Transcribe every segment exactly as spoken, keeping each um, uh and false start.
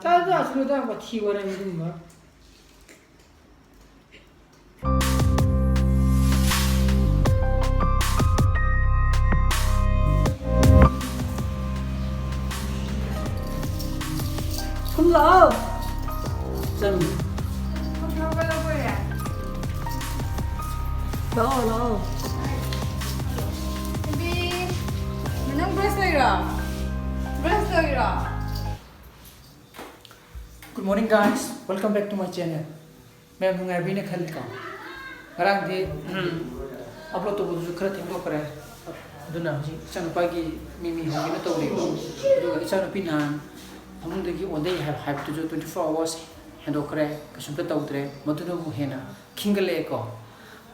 ꯆꯥꯗ ꯆꯥꯁꯅꯨꯗ, ꯋꯥꯊꯤ ꯋꯥꯔꯦꯝ ꯑꯗꯨꯒꯨꯝꯕ꯫ ꯁꯨꯝ ꯂꯥꯛꯑꯣ꯫ ꯆꯪꯉꯨ꯫ ꯂꯥꯛꯑꯣ, ꯂꯥꯛꯑꯣ꯫ ꯅꯪ ꯕ꯭ꯔꯁ ꯂꯩꯔꯣ? ꯕ꯭ꯔꯁ ꯂꯩꯔꯣ? Good morning, guys. Welcome back to my channel. ꯃꯌꯥꯝ ꯅꯨꯡꯉꯥꯏꯕꯤꯅ ꯈꯜꯂꯤꯀꯣ? ꯉꯔꯥꯡꯗꯤ ꯑꯞꯂꯣꯗ ꯇꯧꯕꯗꯨꯁꯨ ꯈꯔ ꯊꯦꯡꯗꯣꯛꯈ꯭ꯔꯦ꯫ ꯑꯗꯨꯅ ꯍꯧꯖꯤꯛ ꯏꯆꯥꯅꯨꯄꯥꯒꯤ ꯃꯤꯃꯤ ꯍꯧꯒꯦꯅ ꯇꯧꯔꯤ꯫ ꯑꯗꯨꯒ ꯏꯆꯥꯅꯨꯄꯤ ꯅꯍꯥꯟ ꯐꯃꯨꯡꯗꯒꯤ ꯑꯣꯟꯊꯩ ꯍꯥꯏꯕ, ꯍꯥꯏꯕꯗꯨꯁꯨ twenty four hours ꯍꯦꯟꯗꯣꯛꯈ꯭ꯔꯦ, ꯀꯩꯁꯨꯝꯇ ꯇꯧꯗ꯭ꯔꯦ꯫ ꯃꯗꯨꯅꯕꯨ ꯍꯦꯟꯅ ꯈꯤꯡꯒꯠꯂꯛꯑꯦꯀꯣ꯫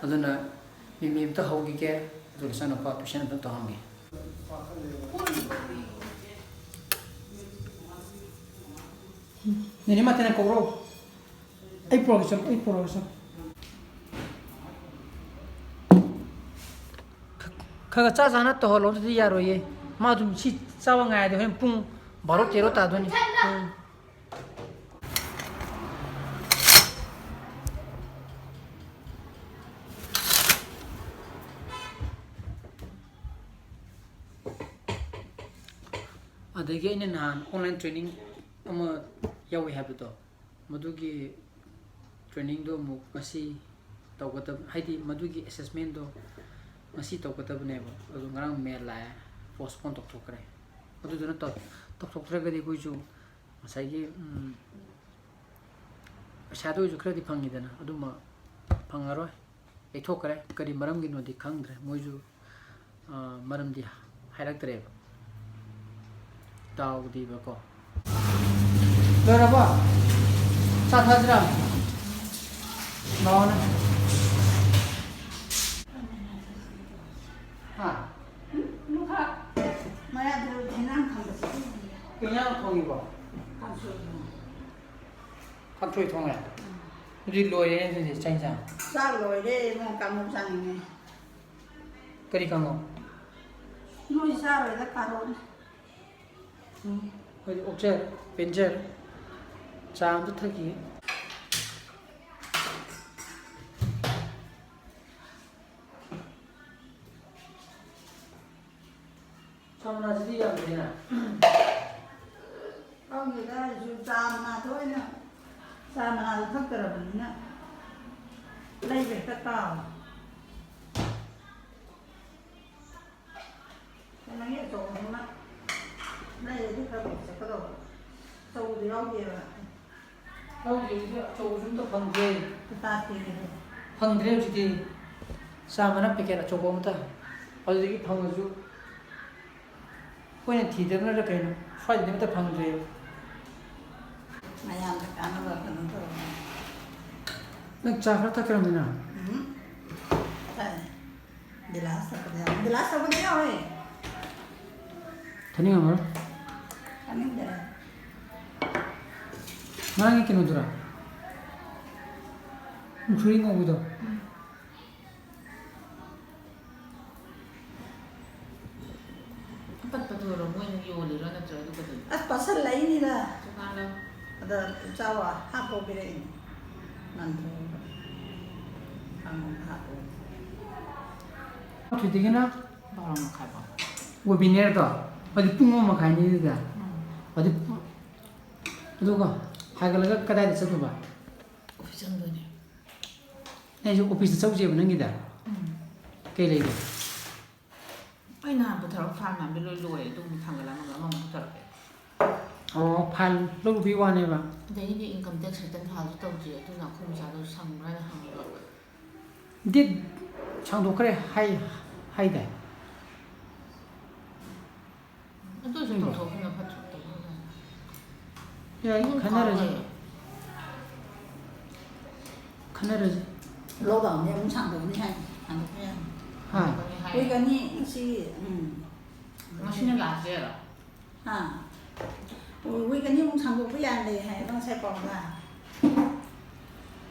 ꯑꯗꯨꯅ ꯃꯤꯃꯤ ꯑꯝꯇ ꯍꯧꯈꯤꯒꯦ, ꯑꯗꯨꯒ ꯏꯆꯥꯅꯨꯄꯥ ꯇꯨꯏꯁꯟ ꯑꯝꯇ ꯇꯧꯍꯟꯒꯦ꯫ ꯅꯦꯅꯦ ꯃꯥꯇꯦꯅ ꯀꯧꯔꯣ꯫ ꯑꯩ ꯄꯨꯔꯛꯀꯦ, ꯆꯪ-, ꯑꯩ ꯄꯨꯔꯛꯀꯦ, ꯆꯪ-꯫ ꯈ-, ꯈꯔ ꯈꯔ ꯆꯥ ꯆꯥꯅ ꯇꯧꯍꯜꯂꯣ, ꯑꯗꯨꯗꯤ ꯌꯥꯔꯣꯏꯌꯦ꯫ ꯃꯥ ꯑꯗꯨꯝ ꯁꯤ ꯆꯥꯕ ꯉꯥꯏꯔꯗꯤ ꯍꯣꯔꯦꯟ ꯄꯨꯡ ꯕꯥꯔꯣ ꯇꯦꯔꯣ ꯇꯥꯗꯣꯏꯅꯤ꯫ ꯎꯝ꯫ ꯑꯗꯒꯤ ꯑꯩꯅ ꯅꯍꯥꯟ online training ꯑꯃ ꯌꯥꯎꯏ ꯍꯥꯏꯕꯗꯣ, ꯃꯗꯨꯒꯤ trainingꯗꯣ ꯑꯃꯨꯛ ꯉꯁꯤ ꯇꯧꯒꯗꯕ, ꯍꯥꯏꯗꯤ ꯃꯗꯨꯒꯤ assessmentꯗꯣ ꯉꯁꯤ ꯇꯧꯒꯗꯕꯅꯦꯕ꯫ ꯑꯗꯨ ꯉꯔꯥꯡ mail ꯂꯥꯛꯑꯦ, postpone ꯇꯧꯊꯣꯛꯈ꯭ꯔꯦ꯫ ꯑꯗꯨꯗꯨꯅ ꯇꯧ-, ꯇꯧꯊꯣꯛꯇ꯭ꯔꯒꯗꯤ ꯑꯩꯈꯣꯏꯁꯨ ꯉꯁꯥꯏꯒꯤ, ꯎꯝ, ꯄꯩꯁꯥꯗ ꯑꯣꯏꯔꯁꯨ ꯈꯔꯗꯤ ꯐꯪꯉꯤꯗꯅ, ꯑꯗꯨꯝꯕ ꯐꯪꯉꯔꯣꯏ꯫ ꯌꯩꯊꯣꯛꯈ꯭ꯔꯦ꯫ ꯀꯔꯤ ꯃꯔꯝꯒꯤꯅꯣꯗꯤ ꯈꯪꯗ꯭ꯔꯦ, ꯃꯣꯏꯁꯨ, ꯑ, ꯃꯔꯝꯗꯤ ꯍꯥꯏꯔꯛꯇ꯭ꯔꯦꯕ꯫ ꯗꯥꯎꯗꯤꯕꯀꯣ꯫ ꯂꯣꯏꯔꯕꯣ? ꯆꯥ ꯊꯛꯁꯤꯔꯥ? ꯂꯥꯛꯑꯣꯅꯦ꯫ ꯍꯥ? ꯃꯌꯥꯗꯨ ꯍꯦꯟꯖꯥꯡ ꯊꯝꯕꯁꯤ꯫ ꯀꯩ ꯏꯟꯖꯥꯡ ꯊꯣꯡꯉꯤꯕꯣ? ꯀꯥꯡꯁꯣꯏ ꯊꯣꯡꯉꯤ꯫ ꯀꯥꯡꯁꯣꯏ ꯊꯣꯡꯉꯦ? ꯑꯗꯨꯗꯤ ꯂꯣꯏꯔꯦꯅꯦ ꯑꯗꯨꯗꯤ ꯆꯥꯛ ꯏꯟꯖꯥꯡ꯫ ꯆꯥꯛ ꯂꯣꯏꯔꯦ, ꯏꯕꯨꯡꯉꯣ, ꯀꯥꯡꯉꯧ ꯆꯥꯅꯤꯡꯉꯦ꯫ ꯀꯔꯤ ꯀꯥꯡꯉꯧ? ꯅꯣꯏ ꯆꯥꯔꯣꯏꯗ, ꯀꯥꯔꯣꯠꯅꯦ꯫ ꯎꯝ, ꯑꯩꯈꯣꯏꯗꯤ ꯑꯣꯛꯆꯔꯦ, ꯄꯦꯟꯖꯔꯦ꯫ ꯆꯥ ꯑꯝꯇ ꯊꯛꯈꯤꯒꯦ꯫ ꯆꯥ ꯃꯅꯥꯁꯤꯗꯤ ꯌꯥꯝꯗꯦꯅ꯫ ꯈꯪꯗꯦꯗ, ꯑꯩꯁꯨ ꯆꯥ ꯃꯅꯥꯗ ꯑꯣꯏꯅ, ꯆꯥ ꯃꯅꯥꯗꯣ ꯊꯛꯇꯔꯕꯅꯤꯅ ꯂꯩꯕ ꯍꯦꯛꯇ ꯀꯥꯎꯋꯦ꯫ ꯀꯩꯅꯣꯒꯤ ꯑꯆꯧꯕꯗꯨꯃ ꯂꯩꯔꯗꯤ ꯈꯔ ꯈꯔ ꯆꯠꯀꯗꯧꯕ꯫ ꯑꯆꯧꯕꯗꯨ ꯌꯥꯎꯗꯦꯕ꯫ ꯂꯧꯗ꯭ꯔꯤꯉꯩꯗ ꯑꯆꯧꯕꯁꯨ ꯑꯝꯇ ꯐꯪꯗ꯭ꯔꯦ꯫ ꯇꯥꯠ ꯇꯦꯛꯑꯦ꯫ ꯐꯪꯗ꯭ꯔꯦ ꯍꯧꯖꯤꯛꯇꯤ꯫ ꯆꯥ ꯃꯅꯥ ꯄꯦꯀꯦꯠ ꯑꯆꯧꯕ ꯑꯃꯇ꯫ ꯑꯗꯨꯗꯒꯤ ꯐꯪꯉꯁꯨ ꯑꯩꯈꯣꯏꯅ ꯊꯤꯗꯕꯅꯔ ꯀꯩꯅꯣ, ꯁ꯭ꯋꯥꯏꯗꯗꯤ ꯑꯃꯇ ꯐꯪꯗ꯭ꯔꯦ꯫ ꯃꯌꯥꯝꯗ ꯀꯥꯟꯅꯕ ꯀꯩꯅꯣ ꯇꯧꯔꯒ꯫ ꯅꯪ ꯆꯥ ꯈꯔ ꯊꯛꯀꯦꯔꯣ, ꯃꯤꯅꯥ? ꯎꯝ꯫ ꯊꯛꯑꯦ꯫ ꯒꯤꯂꯥꯁ ꯊꯛꯄꯗ ꯌꯥꯎꯋꯦ꯫ ꯒꯤꯂꯥꯁ ꯊꯛꯄꯗ ꯌꯥꯎꯋꯦ꯫ ꯊꯛꯅꯤꯡꯉꯝꯃꯔꯣꯏ꯫ ꯊꯛꯅꯤꯡꯗꯔꯦ꯫ ꯉꯔꯥꯡꯒꯤ ꯀꯩꯅꯣꯗꯨꯔꯥ? ꯃꯨꯛꯁꯨꯔꯤ ꯉꯧꯕꯗꯣ? ꯎꯝ꯫ ꯑꯄꯠꯄꯗꯨꯔꯣ ꯃꯣꯏꯅ ꯌꯣꯜꯂꯤꯔꯣ, ꯅꯠꯇ꯭ꯔꯒ ꯑꯗꯨ ꯀꯩꯗꯧꯔꯤꯅꯣ? ꯑꯁ, ꯄꯠꯁꯜꯂꯛꯏꯅꯤꯗ꯫ ꯇꯣꯉꯥꯟꯅ ꯑꯗ ꯆꯥꯎ ꯍꯥꯞꯄꯣ ꯄꯤꯔꯛꯏꯅꯤ꯫ ꯅꯟꯊꯣꯛꯑꯒ ꯍꯥꯡꯉꯒ ꯍꯥꯞꯄꯣ꯫ ꯑꯗꯨꯗꯒꯤꯅ ꯕꯥꯔꯣ ꯃꯈꯥꯏ ꯐꯥꯎ꯫ Webinar ꯗꯣ? ꯑꯗꯨ ꯄꯨꯡ ꯑꯃ ꯃꯈꯥꯏꯅꯤ ꯑꯗꯨꯗ꯫ ꯎꯝ꯫ ꯑꯗꯨ ꯄꯨ-, ꯑꯗꯨꯒ ꯍꯥꯏꯒꯠꯂꯒ ꯀꯗꯥꯏꯗ ꯆꯠꯇꯣꯏꯕ? ꯑꯣꯐꯤꯁ ꯆꯪꯗꯣꯏꯅꯦ꯫ ꯑꯩꯁꯨ ꯑꯣꯐꯤꯁꯇ ꯆꯧꯁꯦꯕ ꯅꯪꯒꯤꯗ꯫ ꯎꯝ꯫ ꯀꯩ ꯂꯩꯒꯦ? ꯑꯩ ꯅꯍꯥꯟ ꯄꯨꯊꯔꯛꯄ ꯐꯥꯏꯜ ꯃꯌꯥꯝꯗꯣ ꯂꯣꯏ ꯂꯣꯏꯔꯦ, ꯑꯗꯨ ꯑꯃꯨꯛ ꯊꯥꯡꯒꯠꯂꯝꯃꯒ ꯑꯃꯃꯨꯛ ꯄꯨꯊꯔꯛꯀꯦ꯫ ꯑꯣ, ꯐꯥꯏꯜ ꯂꯧꯔꯨꯕꯩ ꯋꯥꯅꯦꯕ? ꯑꯗꯒꯤꯗꯤ income tax return ꯐꯥꯏꯜꯁꯨ ꯇꯧꯗ꯭ꯔꯤ, ꯑꯗꯨꯅ ꯑꯩꯈꯣꯏ ꯃꯆꯥꯗꯣ ꯁꯪꯕ꯭ꯔꯥꯅ ꯍꯪꯉꯒ꯫ Date ꯁꯥꯡꯗꯣꯛꯈ꯭ꯔꯦ ꯍꯥꯏ, ꯍꯥꯏꯗꯥꯏ? ꯑꯗꯨꯁꯨ ꯎꯝ꯫ ꯇꯧꯊꯣꯛꯄꯅ ꯐꯠꯇ꯭ꯔꯣ? ꯌꯥꯏ, ꯑꯗꯨꯝ ꯈꯟꯅꯔꯁꯤ꯫ ꯀꯥꯎꯔꯦ꯫ ꯈꯟꯅꯔꯁꯤ꯫ Lockdown ꯗꯤ ꯑꯃꯨꯛ ꯁꯥꯡꯗꯣꯛꯀꯅꯤ ꯍꯥꯏ꯫ ꯁꯥꯡꯗꯣꯛꯄ ꯌꯥꯅꯤ꯫ ꯍꯥ꯫ ꯁꯥꯡꯗꯣꯛꯀꯅꯤ ꯍꯥꯏ꯫ Week ꯑꯅꯤ ꯁꯤ, ꯎꯝ꯫ ꯉꯁꯤꯅ last day ꯔꯣ? ꯍꯥ? Week ꯑꯅꯤꯃꯨꯛ ꯁꯥꯡꯗꯣꯛꯄ ꯌꯥꯅꯤ ꯍꯥꯏ ꯉꯁꯥꯏ ꯄꯥꯎꯗ꯫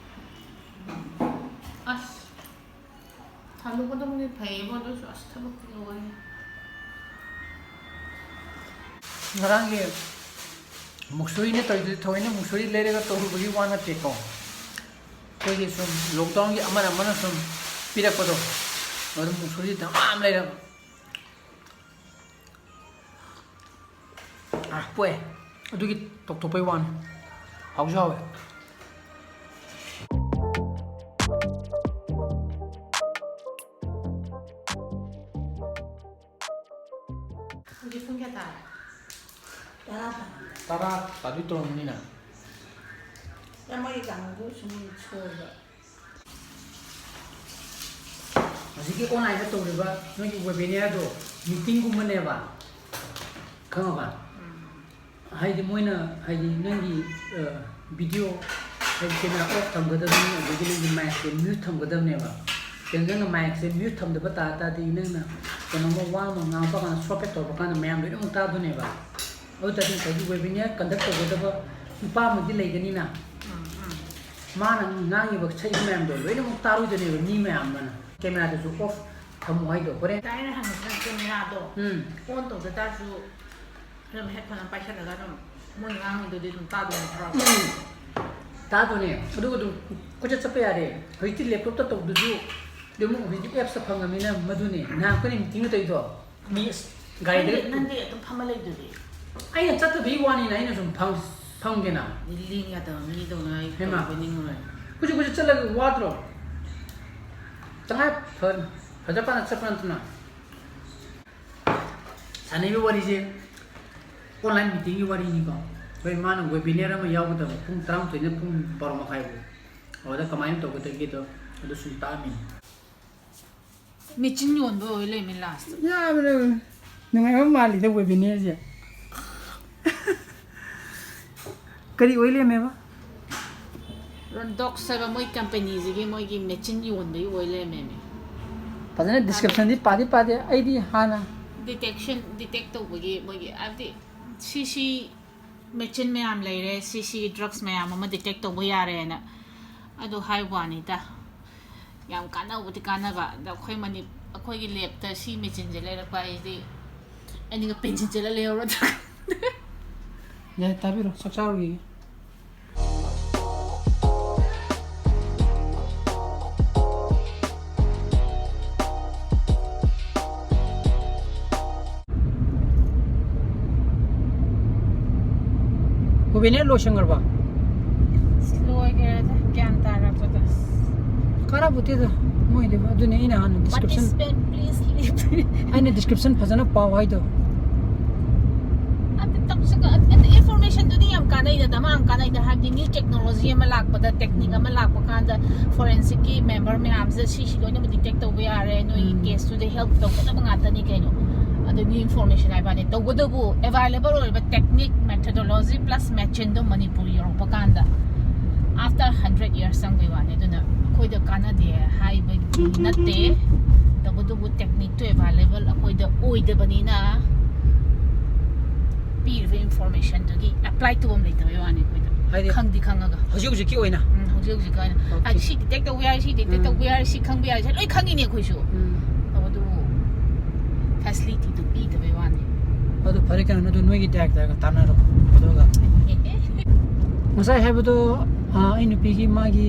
ꯑꯁ꯫ ꯊꯥꯗꯣꯛꯀꯗꯕꯅꯤ ꯐꯩꯌꯦꯕ, ꯑꯗꯨꯁꯨ ꯑꯁ ꯊꯕꯛꯇꯤ ꯂꯣꯏꯔꯦ꯫ ꯉꯔꯥꯡꯒꯤ ꯃꯨꯛꯁꯨꯔꯤꯅ ꯇꯧꯔꯤꯗꯨꯗꯤ ꯊꯑꯣꯏꯅ ꯃꯨꯛꯁꯨꯔꯤ ꯂꯩꯔꯒ ꯇꯧꯔꯨꯕꯒꯤ ꯋꯥ ꯅꯠꯇꯦꯀꯣ꯫ ꯑꯩꯈꯣꯏꯒꯤ ꯁꯨꯝ ꯂꯣꯛꯗꯥꯎꯟꯒꯤ ꯑꯃꯅ ꯑꯃꯅ ꯁꯨꯝ ꯄꯤꯔꯛꯄꯗꯣ, ꯑꯗꯨ ꯃꯨꯛꯁꯨꯔꯤ ꯃꯌꯥꯝ ꯂꯩꯔꯕ꯫ ꯑꯥ, ꯄꯣꯛꯑꯦ꯫ ꯑꯗꯨꯒꯤ ꯇꯧꯊꯣꯛꯄꯩ ꯋꯥꯅꯤ꯫ ꯍꯥꯎꯁꯨ ꯍꯥꯎꯋꯦ꯫ ꯍꯧꯖꯤꯛ ꯄꯨꯡ ꯀꯌꯥ ꯇꯥꯔꯦ? ꯇꯔꯥ ꯇꯥꯔꯦ꯫ ꯇꯔꯥ ꯇꯥꯗꯣꯏ ꯇꯧꯔꯝꯃꯅꯤꯅ꯫ ꯌꯥꯝ ꯃꯣꯏꯒꯤ ꯀꯥꯡꯕꯨ ꯁꯨꯝ ꯁꯣꯏꯕ꯫ ꯍꯧꯖꯤꯛꯀꯤ ꯑꯣꯟꯂꯥꯏꯟꯗ ꯇꯧꯔꯤꯕ ꯅꯣꯏꯒꯤ ꯋꯦꯕꯤꯅꯤꯌꯥꯔꯗꯣ ꯃꯤꯇꯤꯡꯒꯨꯝꯕꯅꯦꯕ, ꯈꯪꯉꯕ? ꯎꯝ꯫ ꯍꯥꯏꯗꯤ ꯃꯣꯏꯅ, ꯍꯥꯏꯗꯤ ꯅꯪꯒꯤ, ꯑ, ꯚꯤꯗꯤꯑꯣ, ꯍꯥꯏꯗꯤ camera off ꯊꯝꯒꯗꯕꯅꯤ, ꯑꯗꯒꯤ ꯅꯪꯒꯤ ꯃꯥꯏꯛꯁꯦ mute ꯊꯝꯒꯗꯕꯅꯦꯕ꯫ ꯀꯩꯅꯣ, ꯅꯪꯅ ꯃꯥꯏꯛꯁꯦ mute ꯊꯝꯗꯕ ꯇꯥꯔ ꯇꯥꯔꯗꯤ ꯅꯪꯅ ꯀꯩꯅꯣꯝꯃ ꯋꯥ ꯑꯃ ꯉꯥꯡꯉꯛꯄ ꯀꯥꯟꯗ ꯁꯣꯔꯠꯀꯠ ꯇꯧꯔꯛꯄ ꯀꯥꯟꯗ ꯃꯌꯥꯝ ꯂꯣꯏꯅꯃꯛ ꯇꯥꯗꯣꯏꯅꯦꯕ꯫ ꯑꯗꯨ ꯇꯥꯔꯗꯤ ꯉꯁꯥꯏꯒꯤ ꯋꯦꯕꯤꯅꯤꯌꯥꯔ ꯀꯟꯗꯛ ꯇꯧꯒꯗꯕ ꯅꯨꯄꯥ ꯑꯃꯗꯤ ꯂꯩꯒꯅꯤꯅ, ꯎꯝ, ꯎꯝ꯫ ꯃꯥꯅ ꯉꯥꯡꯉꯤꯕ ꯁꯛꯏꯕ ꯃꯌꯥꯝꯗꯣ ꯂꯣꯏꯅꯃꯛ ꯇꯥꯔꯣꯏꯗꯣꯏꯅꯦꯕ ꯃꯤ ꯃꯌꯥꯝ ꯑꯃꯅ꯫ ꯀꯦꯃꯦꯔꯥꯗꯨꯁꯨ off ꯊꯝꯃꯨ ꯍꯥꯏꯗꯣ ꯍꯣꯔꯦꯟ꯫ ꯑꯩꯅ ꯍꯪꯉꯤꯁꯤꯅ ꯀꯦꯃꯦꯔꯥꯗꯣ ꯎꯝ꯫ On ꯇꯧꯗ ꯇꯥꯔꯁꯨ ꯑꯗꯨꯝ headphone ꯑꯃ ꯄꯥꯏꯁꯜꯂꯒ ꯑꯗꯨꯝ ꯃꯣꯏ ꯉꯥꯡꯉꯤꯗꯨꯗꯤ ꯑꯗꯨꯝ ꯇꯥꯗꯣꯏ ꯅꯠꯇ꯭ꯔꯣ? ꯎꯝ꯫ ꯇꯥꯗꯣꯏꯅꯦ꯫ ꯑꯗꯨꯒ ꯑꯗꯨꯝ ꯀꯣꯏꯆꯠ ꯆꯠꯄ ꯌꯥꯔꯦ꯫ ꯍꯧꯖꯤꯛꯇꯤ laptopꯇ ꯇꯧꯕꯗꯨꯁꯨ ꯑꯗꯨꯝ ꯍꯧꯖꯤꯛꯇꯤ appsꯇ ꯐꯪꯉꯃꯤꯅ ꯃꯗꯨꯅꯦ꯫ ꯅꯍꯥꯟ ꯑꯩꯈꯣꯏꯅ meetingꯗ ꯇꯧꯔꯤꯗꯣ꯫ ꯃꯤ ꯑꯁ ꯒꯥꯔꯤꯗ ꯅꯪꯗꯤ, ꯅꯪꯗꯤ ꯑꯗꯨꯝ ꯐꯝꯃ ꯂꯩꯗꯨꯗꯤ꯫ ꯑꯩꯅ ꯆꯠꯇꯕꯒꯤ ꯋꯥꯅꯤꯅ, ꯑꯩꯅ ꯁꯨꯝ ꯐꯝ-, ꯐꯝꯒꯦꯅ꯫ ꯂꯦꯡ ꯌꯥꯗꯕ ꯃꯤꯗꯧꯅ ꯑꯩ ꯍꯩꯃꯥ꯫ ꯇꯧꯕ ꯅꯤꯡꯉꯨꯔꯦ꯫ ꯀꯨꯏꯁꯨ ꯀꯨꯏꯁꯨ ꯆꯠꯂꯒ ꯋꯥꯗ꯭ꯔꯣ? ꯇꯉꯥꯏ ꯐ-, ꯐꯖ ꯐꯅ ꯆꯠꯄ ꯅꯠꯇꯅ꯫ ꯁꯥꯟꯅꯔꯤꯕ ꯋꯥꯔꯤꯁꯦ online meetingꯒꯤ ꯋꯥꯔꯤꯅꯤꯀꯣ꯫ ꯑꯩꯈꯣꯏ ꯃꯥꯅ webinar ꯑꯃ ꯌꯥꯎꯒꯗꯕ ꯄꯨꯡ ꯇꯔꯥꯃꯥꯊꯣꯏꯅ ꯄꯨꯡ ꯕꯥꯔꯣ ꯃꯈꯥꯏ ꯐꯥꯎ꯫ ꯑꯗꯨꯗ ꯀꯃꯥꯏꯅ ꯇꯧꯒꯗꯒꯦꯗꯣ ꯑꯗꯨ ꯁꯨꯝ ꯇꯥꯛꯑꯝꯃꯤꯅꯤ꯫ ꯃꯦꯆꯤꯟ ꯌꯣꯟꯕ ꯑꯣꯏ ꯂꯩꯔꯝꯃꯦ last꯫ ꯌꯥꯕꯅꯦ꯫ ꯅꯨꯡꯉꯥꯏꯕ ꯃꯥꯜꯂꯤꯗ webinarꯁꯦ꯫ ꯀꯔꯤ ꯑꯣꯏ ꯂꯩꯔꯝꯃꯦꯕ? Rondox ꯍꯥꯏꯕ ꯃꯣꯏ companyꯁꯤꯒꯤ ꯃꯣꯏꯒꯤ ꯃꯦꯆꯤꯟ ꯌꯣꯟꯕꯒꯤ ꯑꯣꯏ ꯂꯩꯔꯝꯃꯦꯃꯤ꯫ ꯐꯖꯅ descriptionꯗꯤ ꯄꯥꯗꯤ ꯄꯥꯗꯦ꯫ ꯑꯩꯗꯤ ꯍꯥꯟꯅ detection, detect ꯇꯧꯕꯒꯤ ꯃꯣꯏꯒꯤ, ꯍꯥꯏꯕꯗꯤ ꯁꯤ ꯁꯤ ꯃꯦꯆꯤꯟ ꯃꯌꯥꯝ ꯂꯩꯔꯦ, ꯁꯤ ꯁꯤ drugs ꯃꯌꯥꯝ ꯑꯃ detect ꯇꯧꯕ ꯌꯥꯔꯦꯅ ꯑꯗꯨ ꯍꯥꯏꯕ ꯋꯥꯅꯤꯗ꯫ ꯌꯥꯝ ꯀꯥꯟꯅꯕꯨꯗꯤ ꯀꯥꯟꯅꯕ꯫ ꯑꯗ ꯑꯩꯈꯣꯏ ꯃꯅꯤ-, ꯑꯩꯈꯣꯏꯒꯤ labꯇ ꯁꯤ ꯃꯦꯆꯤꯟꯁꯦ ꯂꯩꯔꯛꯄ ꯍꯥꯏꯁꯤꯗꯤ ꯑꯩꯅꯒ ꯄꯦꯟꯁꯤꯟ ꯆꯠꯂ ꯂꯩꯍꯧꯔꯗ꯭ꯔꯥ? ꯌꯥꯏ, ꯇꯥꯕꯤꯔꯣ, ꯆꯥꯛ ꯆꯥꯔꯨꯈꯤꯒꯦ꯫ ꯍꯨꯕꯦꯅꯦ ꯂꯣꯏꯁꯟꯈ꯭ꯔꯕ? ꯑꯁ, ꯂꯣꯏꯈ꯭ꯔꯦꯗ, ꯒ꯭ꯌꯥꯟ ꯇꯥꯔꯛꯄꯗ꯫ ꯀꯥꯟꯅꯕꯨꯗꯤꯗ ꯃꯣꯏꯗꯤ, ꯑꯗꯨꯅꯦ ꯑꯩꯅ ꯍꯥꯟꯅ description, Participant, please leave. ꯑꯩꯅ description ꯐꯖꯅ ꯄꯥꯎ ꯍꯥꯏꯗꯣ꯫ ꯑꯗꯨ ꯇꯞꯁꯨ ꯀ-, ꯑꯗꯨ informationꯗꯨꯗꯤ ꯌꯥꯝ ꯀꯥꯟꯅꯩꯗ, ꯗꯃꯥ ꯌꯥꯝ ꯀꯥꯟꯅꯩꯗ, ꯍꯥꯏꯕꯗꯤ new technology ꯑꯃ ꯂꯥꯛꯄꯗ, technique ꯑꯃ ꯂꯥꯛꯄ ꯀꯥꯟꯗ, forensicꯀꯤ member ꯃꯌꯥꯝꯁꯦ ꯁꯤꯁꯤ ꯂꯣꯏꯅꯃꯛ detect ꯇꯧꯕ ꯌꯥꯔꯦ, ꯅꯣꯏꯒꯤ ꯎꯝ꯫ Caseꯇꯨꯗ help ꯇꯧꯒꯗꯕ ꯉꯥꯛꯇꯅꯤ ꯀꯩꯅꯣ꯫ ꯑꯗꯨ new information ꯍꯥꯏꯕꯅꯦ꯫ ꯇꯧꯕꯇꯕꯨ available ꯑꯣꯏꯔꯤꯕ technique, methodology plus machineꯗꯣ ꯃꯅꯤꯄꯨꯔ ꯌꯧꯔꯛꯄ ꯀꯥꯟꯗ after hundred years ꯆꯪꯕꯩ ꯋꯥꯅꯤ꯫ ꯑꯗꯨꯅ ꯑꯩꯈꯣꯏꯗ ꯀꯥꯟꯅꯗꯦ ꯍꯥꯏꯕꯒꯤ ꯅꯠꯇꯦ, ꯇꯧꯕꯇꯕꯨ techniqueꯇꯣ available ꯑꯩꯈꯣꯏꯗ ꯑꯣꯏꯗꯕꯅꯤꯅ ꯄꯤꯔꯤꯕ informationꯗꯨꯒꯤ apply ꯇꯧꯐꯝ ꯂꯩꯇꯕꯩ ꯋꯥꯅꯤ ꯑꯩꯈꯣꯏꯗ꯫ ꯍꯥꯏꯗꯤ ꯈꯪꯗꯤ ꯈꯪꯉꯒ꯫ ꯍꯧꯖꯤꯛ ꯍꯧꯖꯤꯛꯀꯤ ꯑꯣꯏꯅ? ꯎꯝ, ꯍꯧꯖꯤꯛ ꯍꯧꯖꯤꯛꯀꯤ ꯑꯣꯏꯅ꯫ Okay. ꯍꯥꯏꯗꯤ ꯁꯤ detect ꯇꯧꯕ ꯌꯥꯔꯦ, ꯁꯤ detect ꯎꯝ꯫ ꯇꯧꯕ ꯌꯥꯔꯦ, ꯁꯤ ꯈꯪꯕ ꯌꯥꯔꯦ, ꯁꯤ ꯂꯣꯏ ꯈꯪꯉꯤꯅꯦ ꯑꯩꯈꯣꯏꯁꯨ꯫ ꯎꯝ꯫ ꯇꯧꯕꯇꯕꯨ facilityꯗꯨ ꯄꯤꯗꯕꯩ ꯋꯥꯅꯤ꯫ ꯑꯗꯨ ꯐꯔꯦ ꯀꯩꯅꯣ, ꯑꯗꯨ ꯅꯣꯏꯒꯤ directorꯒ ꯇꯥꯟꯅꯔꯣ꯫ ꯑꯗꯨꯒ ꯉꯁꯥꯏ ꯍꯥꯏꯕꯗꯣ, ꯑ, ꯑꯩ ꯅꯨꯄꯤꯒꯤ ꯃꯥꯒꯤ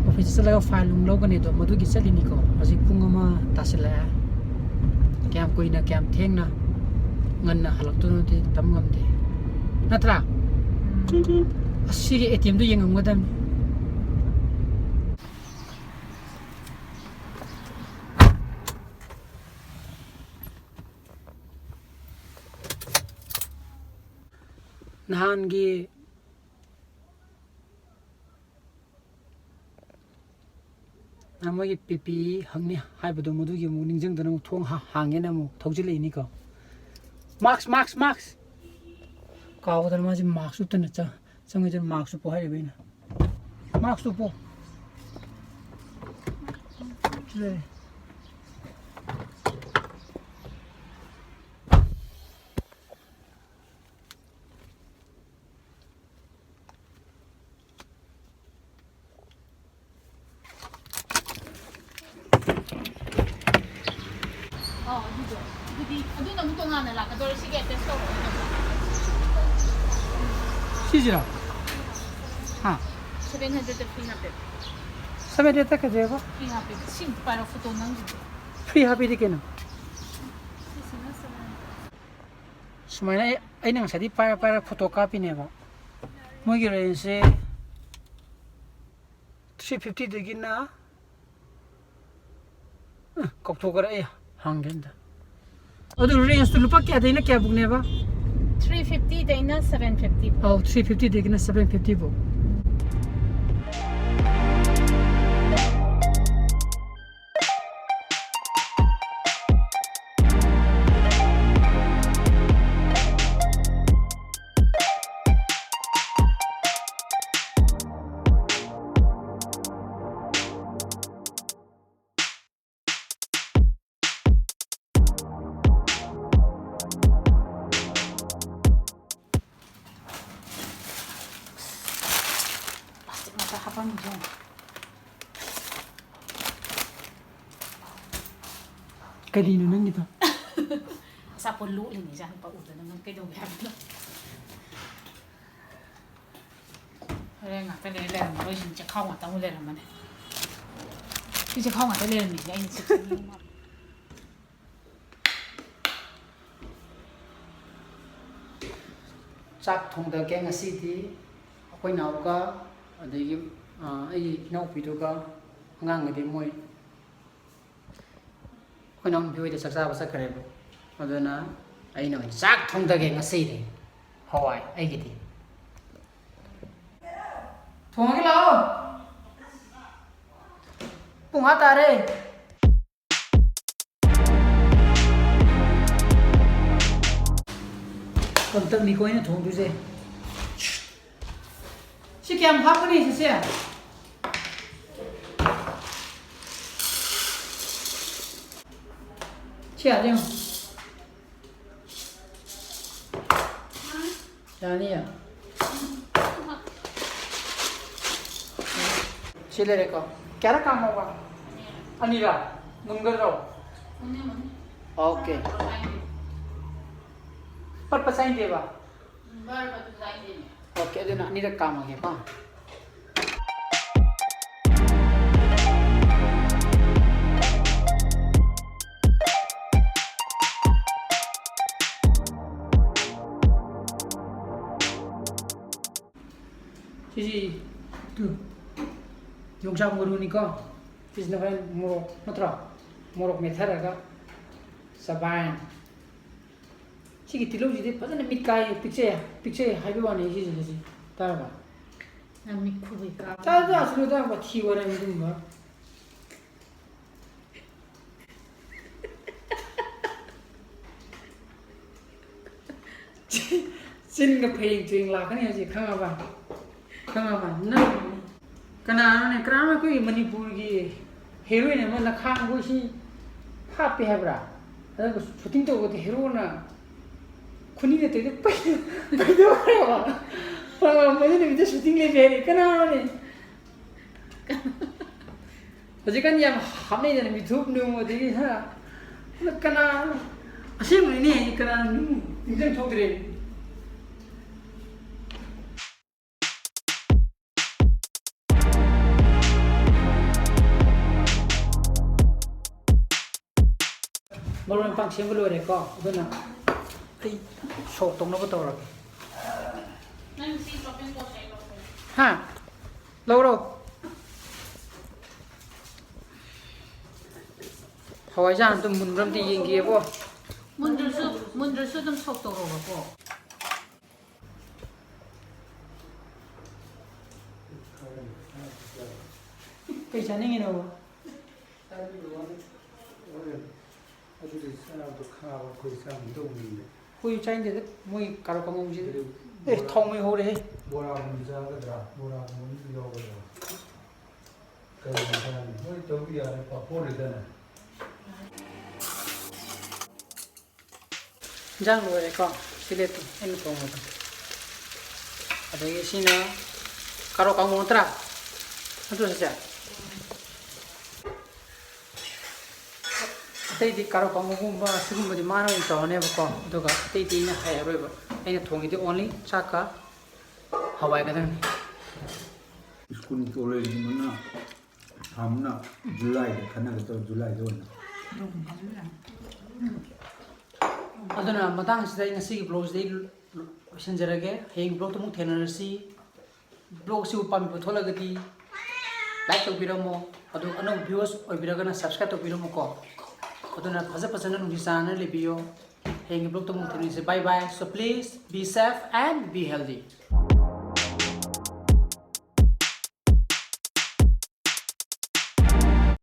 officeꯇ ꯆꯠꯂꯒ file ꯅꯨꯡ ꯂꯧꯒꯅꯤ, ꯑꯗꯣ ꯃꯗꯨꯒꯤ ꯆꯠꯂꯤꯅꯤꯀꯣ꯫ ꯍꯧꯖꯤꯛ ꯄꯨꯡ ꯑꯃ ꯇꯥꯁꯤꯜꯂꯛꯑꯦ꯫ ꯀꯌꯥꯝ ꯀꯨꯏꯅ, ꯀꯌꯥꯝ ꯊꯦꯡꯅ, ꯉꯟꯅ ꯍꯜꯂꯛꯇꯣꯏꯅꯣꯗꯤ ꯇꯝ ꯉꯝꯗꯦ꯫ ꯅꯠꯇ꯭ꯔꯥ? ꯎꯝ꯫ ꯑꯁ, ꯁꯤꯒꯤ ATMꯗꯣ ꯌꯦꯡꯉꯝꯒꯗꯕꯅꯤ꯫ ꯅꯍꯥꯟꯒꯤ, ꯅꯍꯥꯟ ꯃꯣꯏꯒꯤ ꯄꯤꯄꯤ ꯍꯪꯅꯤ ꯍꯥꯏꯕꯗꯣ, ꯃꯗꯨꯒꯤ ꯑꯃꯨꯛ ꯅꯤꯡꯁꯤꯡꯗꯅ ꯑꯃꯨꯛ ꯊꯣꯡ ꯍꯥ-, ꯍꯥꯡꯒꯦꯅ ꯑꯃꯨꯛ ꯊꯧꯖꯤꯜꯂꯛꯏꯅꯤꯀꯣ꯫ Mask, mask, mask! ꯀꯥꯎꯗꯅ ꯃꯥꯁꯦ mask ꯎꯞꯇꯅ ꯆꯪ-, ꯆꯪꯉꯤꯗꯅ, mask ꯎꯞꯄꯣ ꯍꯥꯏꯔꯤꯕ ꯑꯩꯅ꯫ Mask ꯎꯞꯄꯣ꯫ ꯁꯤ ꯂꯩꯔꯦ꯫ ꯑꯣ, ꯑꯗꯨꯗꯣ꯫ ꯑꯗꯨꯗꯤ ꯑꯗꯨꯅ ꯑꯃꯨꯛ ꯇꯣꯉꯥꯟꯅ ꯂꯥꯛꯀꯗꯧꯔꯦ, ꯁꯤꯒꯤ attach ꯇꯧꯔꯒ꯫ ꯁꯤꯁꯤꯔꯣ? ꯍꯥ? Seven hundred free ꯍꯥꯞꯄꯦ꯫ Seven hundred ꯀꯩꯗꯧꯋꯦꯕ? Free ꯍꯥꯞꯄꯦ꯫ ꯁꯤ ꯑꯝꯇ ꯄꯥꯏꯔꯣ, photo ꯅꯝꯁꯤꯗꯤ꯫ Free ꯍꯥꯞꯄꯤꯗꯤ ꯀꯩꯅꯣ? ꯁꯤꯁꯤꯅ seven hundred꯫ ꯁꯨꯃꯥꯏꯅ ꯑꯩ, ꯑꯩꯅ ꯉꯁꯥꯏꯗꯤ ꯄꯥꯏꯔ ꯄꯥꯏꯔ photo ꯀꯥꯞꯄꯤꯅꯦꯕ꯫ ꯃꯣꯏꯒꯤ range ꯁꯦ three fifty ꯗꯒꯤꯅ, ꯑ, ꯀꯥꯎꯊꯣꯛꯈ꯭ꯔꯦ, ꯑꯩ ꯍꯪꯒꯦ ꯑꯝꯇ꯫ ꯑꯗꯨ range ꯇꯨ ꯂꯨꯄꯥ ꯀꯌꯥꯗꯩꯅ ꯀꯌꯥꯕꯨꯛꯅꯦꯕ? Three fifty ꯗꯩꯅ seven fifty ꯐꯥꯎ꯫ ꯑꯧ, three fifty ꯗꯒꯤꯅ seven fifty ꯐꯥꯎ꯫ Plastic ꯃꯆꯥ ꯍꯥꯞꯄꯝꯃꯤꯁꯦ ꯌꯦꯡꯉꯣ꯫ ꯀꯔꯤꯅꯣ ꯅꯪꯒꯤꯗꯣ? ꯑꯆꯥꯄꯣꯠ ꯂꯣꯠꯂꯤꯅꯦ, ꯏꯆꯥ ꯅꯨꯄꯥ ꯎꯗꯅ ꯅꯪ ꯀꯩꯗꯧꯒꯦ ꯍꯥꯏꯕꯅꯣ? ꯍꯣꯔꯦꯟ ꯉꯥꯛꯇ ꯂꯩꯔ ꯂꯩꯔꯝꯃꯔꯣꯏ, ꯁꯤꯅ ꯆꯦꯈꯥꯎ ꯉꯥꯛꯇ ꯑꯃꯨꯛ ꯂꯩꯔꯝꯃꯅꯤ꯫ ꯁꯤ ꯆꯦꯈꯥꯎ ꯉꯥꯛꯇ ꯂꯩꯔꯝꯃꯤꯁꯦ ꯑꯩꯅ ꯆꯦꯛꯁꯤꯟꯅꯤꯡꯕ꯫ ꯆꯥꯛ ꯊꯣꯡꯗꯒꯦ ꯉꯁꯤꯗꯤ꯫ ꯑꯩꯈꯣꯏ ꯅꯥꯎꯒ, ꯑꯗꯒꯤ, ꯑ, ꯑꯩꯒꯤ ꯏꯅꯥꯎꯄꯤꯗꯨꯒ, ꯑꯉꯥꯡꯒꯗꯤ ꯃꯣꯏ ꯑꯩꯈꯣꯏ ꯏꯅꯥꯎꯄꯤ ꯍꯣꯏꯗ ꯆꯥꯛ ꯆꯥꯕ ꯆꯠꯈ꯭ꯔꯦꯕ꯫ ꯑꯗꯨꯅ ꯑꯩꯅ ꯑꯣꯏꯅ ꯆꯥꯛ ꯊꯣꯡꯗꯒꯦ ꯉꯁꯤꯗꯤ꯫ ꯍꯋꯥꯏ ꯑꯩꯒꯤꯗꯤ꯫ ꯊꯣꯡꯉꯒꯦ ꯂꯥꯛꯑꯣ꯫ ꯄꯨꯡ ꯑꯥ ꯇꯥꯔꯦ꯫ ꯀꯪꯇꯛꯅꯤꯀꯣ ꯑꯩꯅ ꯊꯣꯡꯗꯣꯏꯁꯦ꯫ ꯁꯤ ꯀꯌꯥꯝ ꯍꯥꯞꯀꯅꯤ ꯁꯤꯁꯦ? ꯁꯤ ꯌꯥꯗꯦ ꯌꯦꯡꯉꯣ꯫ ꯌꯥꯅꯤꯌꯦ꯫ ꯁꯤ ꯂꯩꯔꯦꯀꯣ꯫ ꯀꯌꯥꯔꯛ ꯀꯥꯝꯍꯧꯕ? ꯑꯅꯤꯔꯛ꯫ ꯃꯨꯟꯒꯗ꯭ꯔꯣ? ꯑꯣꯀꯦ꯫ ꯄꯠꯄ ꯆꯥꯏꯗꯦꯕ? ꯑꯣꯀꯦ, ꯑꯗꯨꯅ ꯑꯅꯤꯔꯛ ꯀꯥꯝꯃꯒꯦꯀꯣ꯫ ꯁꯤꯁꯤ ꯇꯨ, ꯌꯣꯡꯆꯥꯛ ꯃꯔꯨꯅꯤꯀꯣ꯫ ꯁꯤꯁꯤꯅ ꯍꯣꯔꯦꯟ ꯃꯣꯔꯣꯛ ꯅꯠꯇ꯭ꯔꯣ? ꯃꯣꯔꯣꯛ ꯃꯦꯠꯊꯔꯒ ꯆꯕꯥꯏ꯫ ꯁꯤꯒꯤ ꯇꯤꯜꯍꯧꯁꯤꯗꯤ ꯐꯖꯅ ꯃꯤꯠ ꯀꯥꯏ, ꯄꯤꯛꯆꯩ, ꯄꯤꯛꯆꯩ ꯍꯥꯏꯕ ꯋꯥꯅꯤ ꯁꯤꯁꯦ ꯍꯧꯖꯤꯛ꯫ ꯇꯥꯔꯕ? ꯅꯪ ꯃꯤꯠ ꯈꯨꯕꯩ ꯀꯥꯕ꯫ ꯆꯥ ꯆꯥ ꯁꯤꯗ ꯋꯥꯊꯤ ꯋꯥꯔꯦꯝ ꯑꯗꯨꯒꯨꯝꯕ꯫ ꯆꯤꯟꯒ ꯐꯌꯦꯡ ꯆꯨꯌꯦꯡ ꯂꯥꯛꯀꯅꯤ ꯍꯧꯖꯤꯛ, ꯈꯪꯉꯕ? ꯈꯪꯉꯕ? ꯅꯪ ꯀꯅꯥꯅꯣꯅꯦ? ꯀꯅꯥꯅꯣ ꯑꯩꯈꯣꯏꯒꯤ ꯃꯅꯤꯄꯨꯔꯒꯤ ꯍꯦꯔꯣꯏꯟ ꯑꯃ ꯅꯈꯥꯡꯕꯣꯏꯁꯤ ꯍꯥꯞꯄꯦ ꯍꯥꯏꯕ꯭ꯔꯥ? ꯑꯗꯨꯒ ꯁꯨꯇꯤꯡ ꯇꯧꯕꯗ ꯍꯦꯔꯣꯅ ꯈꯨꯅꯤꯡꯅ ꯇꯧꯔꯤꯗꯣ ꯄꯩ-, ꯄꯩꯗꯧꯔꯦꯕ꯫ ꯃꯗꯨ ꯅꯨꯃꯤꯠꯇ ꯁꯨꯇꯤꯡ ꯂꯦꯞꯄꯦ ꯍꯥꯏꯔꯦ꯫ ꯀꯅꯥꯅꯣꯅꯦ? ꯍꯧꯖꯤꯛꯀꯥꯟ ꯌꯥꯝ ꯍꯥꯞꯅꯩꯗꯅ ꯃꯤꯊꯨꯞ ꯅꯨꯡ ꯑꯗꯒꯤ, ꯍꯥ? ꯑꯗꯣ ꯀꯅꯥ ꯑꯁꯦꯡꯕꯅꯤꯅꯦ? ꯀꯅꯥ ꯅꯨꯡ ꯅꯤꯡꯁꯤꯡ ꯊꯣꯛꯇ꯭ꯔꯦ꯫ ꯃꯔꯣꯏ ꯃꯄꯥꯡ ꯁꯦꯝꯕ ꯂꯣꯏꯔꯦꯀꯣ, ꯑꯗꯨꯅ ꯑꯩ ꯁꯣꯛ ꯇꯧꯅꯕ ꯇꯧꯔꯒꯦ꯫ ꯅꯪ ꯁꯤ ꯆꯣꯞꯄꯤꯡ ꯕꯣꯔꯗ ꯀꯩ ꯂꯧꯊꯣꯛ? ꯍꯥ? ꯂꯧꯔꯣ꯫ ꯍꯋꯥꯏꯖꯥꯔ ꯑꯝꯇ ꯃꯨꯟꯕ꯭ꯔꯥ ꯑꯝꯇ ꯌꯦꯡꯒꯦꯕꯣ꯫ ꯃꯨꯟꯗ꯭ꯔꯁꯨ, ꯃꯨꯟꯗ꯭ꯔꯁꯨ ꯑꯗꯨꯝ ꯁꯣꯛ ꯇꯧꯔꯣꯕꯀꯣ꯫ ꯀꯩ ꯆꯥꯅꯤꯡꯉꯤꯅꯣꯕ? ꯑꯗꯨꯗꯤ ꯆꯥꯕꯗꯣ ꯈꯥꯕ ꯑꯩꯈꯣꯏ ꯆꯥꯕ ꯇꯧꯕꯅꯤꯅꯦ꯫ ꯑꯩꯈꯣꯏ ꯆꯥꯅꯤꯡꯗꯦꯗ, ꯃꯣꯏ ꯀꯥꯔꯣꯠ ꯀꯥꯡꯉꯧꯁꯤꯗꯤ꯫ ꯑꯗꯨ ꯑꯦ, ꯕꯣꯔꯥ-, ꯊꯥꯎ ꯃꯩ ꯍꯧꯔꯦꯍꯦ꯫ ꯕꯣꯔꯥꯒꯨꯝꯕ ꯆꯥꯒꯗ꯭ꯔꯥ? ꯕꯣꯔꯥꯒꯨꯝꯕ ꯑꯃꯁꯨ ꯌꯥꯎꯒꯗ꯭ꯔꯥ? ꯀꯔꯤ ꯆꯥꯅꯤ? ꯃꯣꯏ ꯇꯧꯕ ꯌꯥꯔꯦ, ꯄꯥꯐꯣꯔ ꯂꯩꯗꯅ꯫ ꯏꯟꯖꯥꯡ ꯂꯣꯏꯔꯦꯀꯣ, ꯁꯤ ꯂꯦꯞꯄꯨ, ꯑꯩꯅ ꯊꯣꯡꯕꯗꯣ꯫ ꯑꯗꯒꯤ ꯁꯤꯅ ꯀꯥꯔꯣꯠ ꯀꯥꯡꯉꯧ ꯅꯠꯇ꯭ꯔꯥ? ꯅꯠꯇ꯭ꯔꯣ ꯆꯦꯆꯦ? ꯑꯇꯩꯗꯤ ꯀꯥꯔꯣꯠ ꯀꯥꯡꯉꯧꯒꯨꯝꯕ ꯁꯤꯒꯨꯝꯕꯗꯤ ꯃꯥꯅ ꯑꯣꯏꯅ ꯇꯧꯔꯅꯦꯕꯀꯣ, ꯑꯗꯨꯒ ꯑꯇꯩꯗꯤ ꯑꯩꯅ ꯍꯩꯔꯔꯣꯏꯕ꯫ ꯑꯩꯅ ꯊꯣꯡꯉꯤꯗꯤ only ꯆꯥꯛꯀ ꯍꯋꯥꯏ ꯈꯛꯇꯪ꯫ ꯁ꯭ꯀꯨꯜ ꯀꯣꯂꯦꯖꯀꯨꯝꯕꯅ ꯊꯥ ꯑꯃꯅ ꯖꯨꯂꯥꯏꯗ ꯈꯟꯅꯒꯗꯧꯕ, ꯖꯨꯂꯥꯏꯗ ꯑꯣꯏꯅ꯫ ꯑꯗꯨꯅ ꯃꯇꯥꯡꯁꯤꯗ ꯑꯩ ꯉꯁꯤꯒꯤ ꯕ꯭ꯂꯣꯛꯁꯤꯗ ꯑꯩ ꯂꯣꯏꯁꯤꯟꯖꯔꯒꯦ꯫ ꯍꯌꯦꯡ ꯕ꯭ꯂꯣꯛꯇ ꯑꯃꯨꯛ ꯊꯦꯡꯅꯔꯁꯤ꯫ ꯕ꯭ꯂꯣꯛꯁꯤꯕꯨ ꯄꯥꯝꯕꯤꯕ ꯊꯣꯛꯂꯒꯗꯤ ꯂꯥꯏꯛ ꯇꯧꯕꯤꯔꯝꯃꯣ꯫ ꯑꯗꯨ ꯑꯅꯧꯕ ꯚ꯭ꯌꯨꯋꯔꯁ ꯑꯣꯏꯕꯤꯔꯒꯅ ꯁꯕꯁꯀ꯭ꯔꯥꯏꯕ ꯇꯧꯕꯤꯔꯝꯃꯨꯀꯣ꯫ ꯑꯗꯨꯅ ꯐꯖ ꯐꯖꯅ ꯅꯨꯡꯁꯤ ꯆꯥꯟꯅꯅ ꯂꯩꯕꯤꯌꯣ꯫ ꯍꯌꯦꯡꯒꯤ ꯕ꯭ꯂꯣꯛꯇ ꯑꯃꯨꯛ ꯊꯦꯡꯅꯁꯤ꯫ Bye bye. So please be safe and be healthy.